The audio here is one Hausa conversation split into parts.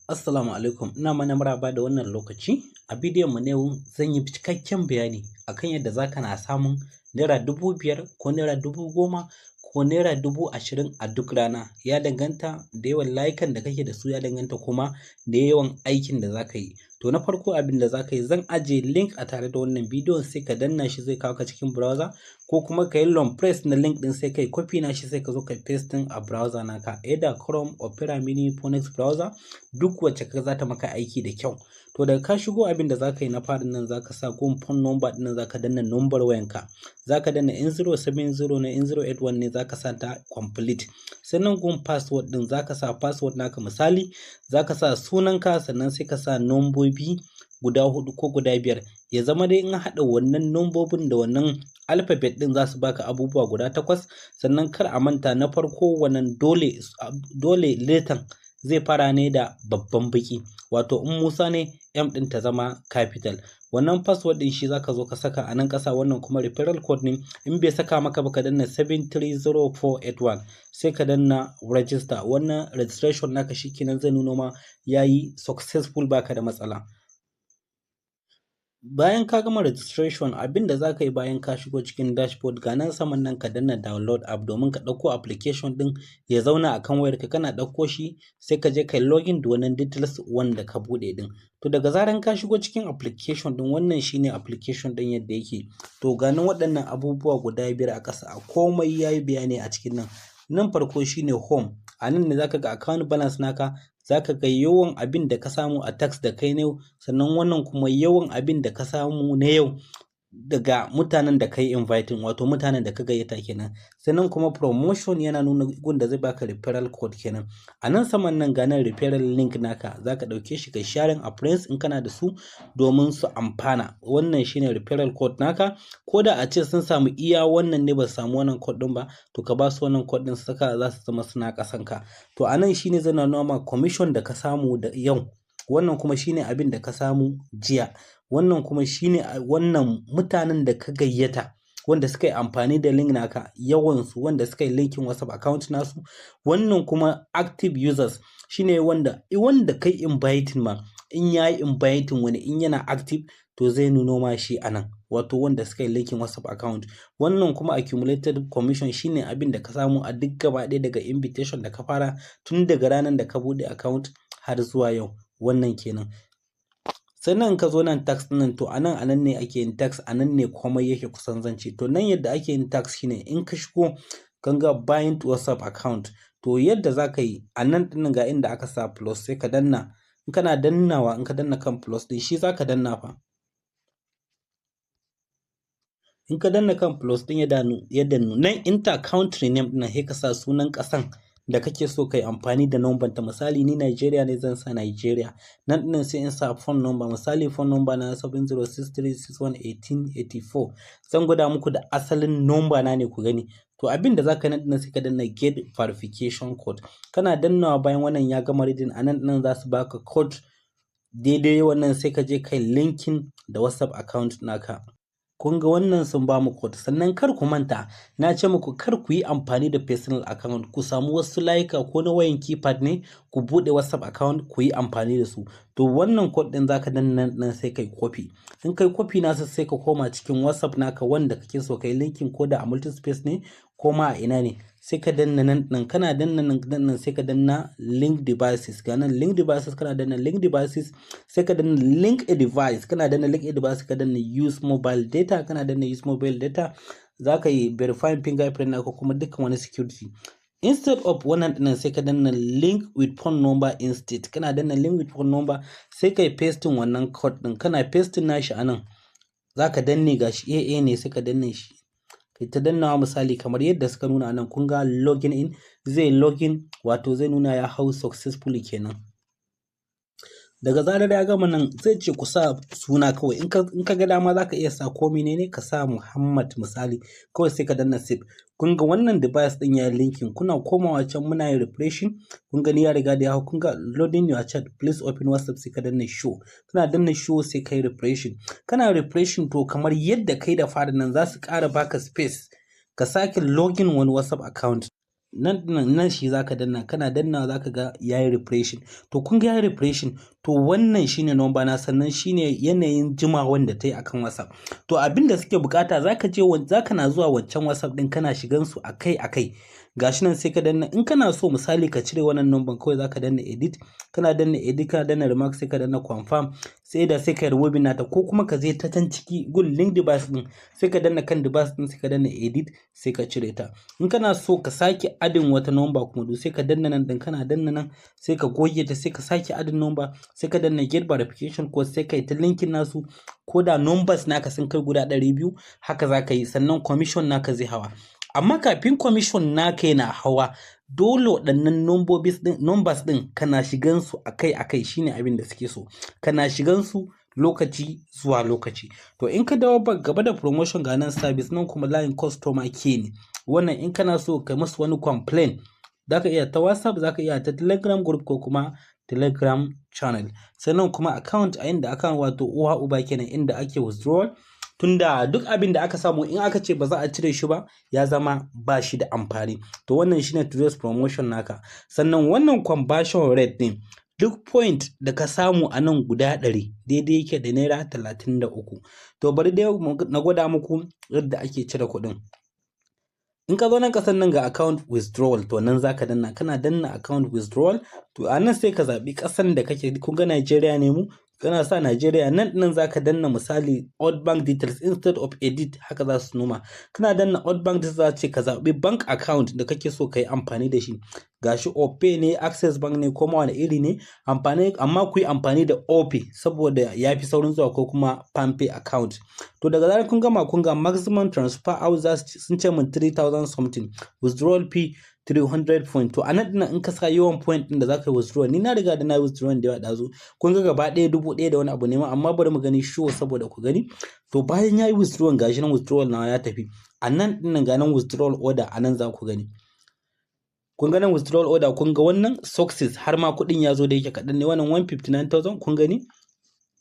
Assalamu alaikum, ina mana maraba da wannan lokaci. A bidiyon mu na yau zan yi cikakken bayani akan yadda za ka na samun ₦5,000 ko ₦10,000 ko ₦20,000 a duk rana. Ya danganta da yawan layukan da kake da su, ya danganta kuma da yawan aikin da za ka yi. To, na farko abin da za ka yi, zan ajiye link a tare da wannan bidiyon, sai ka danna shi, zai kawo ka cikin browser, ko kuma ka yi long press na link ɗin, sai ka yi copy na shi, sai ka zo ka pasting a browser naka, either Chrome, Opera Mini, Phoenix browser, duk wacce ka za ta maka aiki da kyau. To, daga ka shigo, abin da za ka yi na farin nan, za ka sa gun phone number ɗin nan, za ka danna number wayanka. Za ka danna in 070 ne, in 081 ne, za ka sa ta complete. Sannan gun password ɗin, za ka sa password naka. Misali, za ka sa sunanka, sannan sai ka sa nambobi guda hudu ko guda biyar. Ya zama dai in haɗa wannan nambobin da wannan alphabet ɗin, za su baka abubuwa guda takwas. Sannan kar a manta, na farko wannan dole dole letan zai fara ne da babban baki, wato in Musa ne, M ɗin ta zama capital. Wannan password ɗin shi zaka zo ka saka a nan ƙasa. Wannan kuma referral code ne. In bai saka maka ba, ka danna 730481, sai ka danna register. Wannan registration naka shikenan, zai nuno ma yayi successful, baka da matsala. Bayan ka gama registration, abin da za ka yi bayan ka shigo cikin dashboard, ga nan saman nan, ka danna download app domin ka ɗauko application ɗin ya zauna a kan wayarka. Kana ɗauko shi, sai ka je kai login da wannan details wanda ka buɗe ɗin. To, daga zaran ka shigo cikin application ɗin, wannan shine application ɗin yadda yake. To, ga nan waɗannan abubuwa guda biyar a ƙasa, a komai yayi bayani a cikin nan. Nan farko shine home. A nan ne zaka ga account balance naka, zaka ga yawan abin da ka samu a task da kai na yau. Sannan wannan kuma yawan abin da ka samu na yau daga mutanen da kai inviting, wato mutanen da ka gayyata kenan. Sannan kuma promotion, yana nuna gun da zai baka referral code kenan. A nan saman nan, ga nan referral link naka, zaka ɗauke shi ka sharing a friends in kana da su domin su amfana. Wannan shine referral code naka. Ko da a ce sun samu iya wannan ne, ba su samu wannan code din ba, to ka ba su wannan code din saka, za su zama suna kasan ka. To, a nan shine zai nuna ma commission da ka samu da yau. Wannan kuma shine abin da ka samu jiya. Wannan kuma shine wannan mutanen da ka gayyata wanda suka yi amfani da link naka, yawansu wanda suka yi linkin WhatsApp account nasu. Wannan kuma active users, shine wanda kai inviting ma, in yayi inviting wani, in yana active, to zai nuno ma shi anan, wato wanda suka yi linkin WhatsApp account. Wannan kuma accumulated commission, shine abin da ka samu a duk gaba ɗaya daga invitation da ka fara tun daga ranar da ka buɗe account har zuwa yau. Wannan kenan. Sannan ka zo nan task nan, to anan ne ake yin task, anan ne komai yake kusan zance. To, nan yadda ake yin task shine, in ka shigo kan ga bind WhatsApp account, to yadda za ka yi a nan ɗin, ga inda aka sa plus, sai ka danna. In kana dannawa, in ka danna kan plus ɗin, shi za ka danna fa. In ka danna kan plus ɗin, ya dannu nan, enter country name ɗin, sai ka sa sunan ƙasan da kake so kai amfani da number ta. Misali, ni Nigeria ne, zan sa Nigeria. Nan ɗin sai in sa phone number. Misali, phone number na 7063611884. Zan gwada muku da asalin number na ne ku gani. To, abin da zaka nan ɗin, sai ka danna get verification code. Kana dannawa, bayan wannan ya gama reading, a nan ɗin za su baka code daidai wannan, sai ka je kai linking da WhatsApp account naka. Kun ga wannan sun ba mu code. Sannan kar ku manta, na ce muku kar ku yi amfani da personal account. Ku samu wasu layuka, ko na wayan keypad ne, ku buɗe WhatsApp account ku yi amfani da su. To, wannan code din zaka danna nan, sai kai copy. In kai copy nasa, sai ka koma cikin WhatsApp naka wanda kake so kai linking, ko da a multispace ne ko ma a ina ne, sai ka danna nan nan. Kana danna nan nan, sai ka danna link devices. Ga nan link devices. Kana danna link devices, sai ka danna link a device. Kana danna link a device, ka danna use mobile data. Kana danna use mobile data, za ka yi verifying fingerprint naka, kuma dukkan wani security. Instead of wannan dinnan, sai ka danna link with phone number instead. Kana danna link with phone number, sai ka yi pasting wannan code din. Kana pasting nashi anan, za ka danne, gashi AA ne, sai ka danne shi, kai ta dannawa. Misali, kamar yadda suka nuna anan, kun ga login in zai login, wato zai nuna ya hau successfully kenan. Daga zarar ya gama nan, zai ce ku sa suna kawai. In ka ga dama, za ka iya sa ko menene, ka sa Muhammad misali kawai, sai ka danna save. Kun ga wannan device din ya linking. Kuna komawa can, muna yin refreshing, kun gani ya riga da ya hau. Kun ga loading your chat, please open WhatsApp. Sai ka danna show. Kana danna show, sai kai refreshing. Kana refreshing, to kamar yadda kai da fara nan, za su ƙara baka space ka sake login wani WhatsApp account. Nan nan shi zaka danna. Kana danna, zaka ga yayi refreshing. To, kun ga yayi refreshing. To, wannan shine number na, sannan shine yanayin jimawan da ta yi akan WhatsApp. To, abin da suke bukata, zaka je, zaka na zuwa wancan WhatsApp din, kana shigan su akai akai. Gashi nan, sai ka danna. In kana so, misali, ka cire wannan number, kawai zaka danna edit. Kana danna edit, kana danna remark, sai ka danna confirm, sai da sai ka remove nata, ko kuma ka je ta can ciki gun link device din, sai ka danna kan device din, sai ka danna edit, sai ka cire ta. In kana so ka sake adding wata number kuma du, sai ka danna nan din. Kana danna nan, sai ka goge ta, sai ka sake adding number, sai ka danna get verification code, sai ka yi ta linking nasu. Ko da numbers naka sun kai guda 200, haka za ka yi. Sannan commission naka zai hawa. Amma kafin commission naka yana hawa, dole waɗannan numbers ɗin kana shigan su akai akai. Shine abin da suke so, kana shigan su lokaci zuwa lokaci. To, in ka dawo gaba da promotion, ga nan service, nan kuma line customer care ne wannan. In kana so ka musu wani complain, zaka iya ta WhatsApp, zaka iya ta Telegram group ko kuma Telegram channel. Sannan kuma account, a inda account, wato uwa uba kenan, inda ake withdrawal, tunda duk abin da aka samu, in aka ce ba za a cire shi ba, ya zama ba shi da amfani. To, wannan shine today's promotion naka. Sannan wannan conversion rate din, duk point da ka samu a nan guda 100 daidai yake da naira 33. To, bari dai na gwada muku yadda ake cire kuɗin. In ka zo nan kasan nan, ga account withdrawal. To, nan zaka danna. Kana danna account withdrawal, to a nan sai ka zaɓi ƙasan da kake. Kun ga Nigeria ne mu. Kana sa Nigeria nan nan, zaka danna, misali, old bank details instead of edit. Haka za su numa. Kana danna old bank details, za ce ka zaɓi bank account da kake so ka yi amfani da shi. Gashi, Opay ne, Access Bank ne, ko ma wani iri ne amfani, amma ku yi amfani da Opay saboda ya fi saurin zuwa, ko kuma PalmPay account. To, daga zarar kun gama, kun ga maximum transfer out za sun ce mun 3000 something, withdrawal fee 300 point. To, a nan ɗin in ka sa yawan point ɗin da za ka yi withdrawal, ni na riga da na yi withdrawal da yawa ɗazu. Kun ga gaba ɗaya 1000 da wani abu ne ma, amma bari mu gani show saboda ku gani. To, bayan ya yi withdrawal, gashi nan withdrawal na ya tafi. A nan ɗin ga nan withdrawal order, a nan za ku gani. Kun ga nan withdrawal order, kun ga wannan success, har ma kuɗin ya zo, da yake kaɗan ne, wannan 159,000. Kun gani,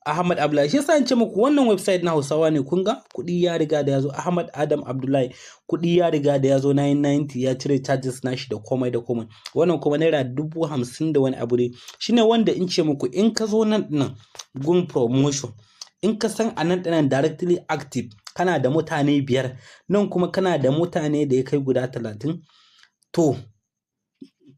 Ahmad Abdullahi. Shi yasa in ce muku wannan website na Hausawa ne. Kun ga kuɗi ya riga da ya zo. Ahmad Adam Abdullahi, kuɗi ya riga da ya zo, 990, ya cire charges nashi da komai da komai. Wannan kuma naira 50,000 da wani abu ne. Shine wanda in ce muku, in ka zo nan nan gun promotion, in ka san a nan ɗinan directly active kana da mutane biyar, nan kuma kana da mutane da ya kai guda 30, to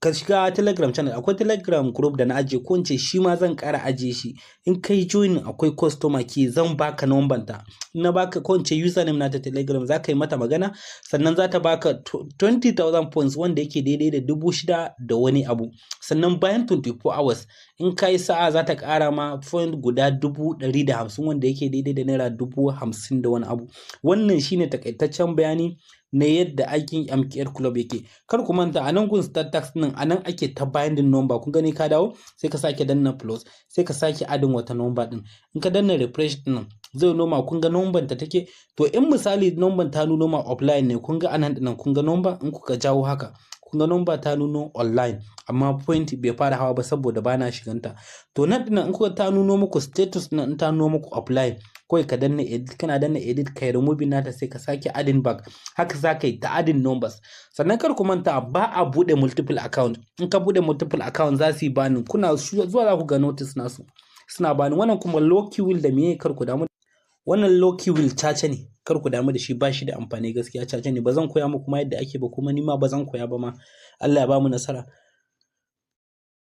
ka shiga Telegram channel. Akwai Telegram group da na ajiye, ko in ce shi ma zan ƙara ajiye shi. In kai join, akwai customer care, zan baka number ta. Na baka, ko in ce username na ta Telegram, za ka yi mata magana, sannan za ta baka 20,000 points, wanda yake daidai da 6000 da wani abu. Sannan bayan 24 hours, in ka yi sa'a, za ta ƙara ma point guda 150,000, wanda yake daidai da naira 50,000 da wani abu. Wannan shine takaitaccen bayani na yadda aikin MKR Club yake. Kar ku manta, a nan gun start task nan, a nan ake ta binding number. Kun gani, ka dawo, sai ka sake danna plus, sai ka sake adding wata number din. In ka danna refresh din, zai noma. Kun ga number ta take. To, in misali number ta nuno ma offline ne, kun ga anan dinnan, kun ga number, in kuka jawo haka, kun ga number ta nuno online, amma point bai fara hawa ba saboda bana shiganta. To, nan dinnan, in kuka ta nuno muku status nan, in ta nuno muku offline, kawai ka danna edit. Kana danna edit, kai removing nata, sai ka sake adding back. Haka za ka yi ta adding numbers. Sannan kar ku manta, ba a bude multiple account. In ka bude multiple account, za su yi banning. Kuna zuwa za ku ga notice nasu suna banning. Wannan kuma lucky wheel da meye, kar ku damu. Wannan lucky wheel caca ne, kar ku damu da shi, ba shi da amfani gaskiya, caca ne. Ba zan koya muku ma yadda ake ba, kuma ni ma ba zan koya ba ma. Allah ya ba mu nasara.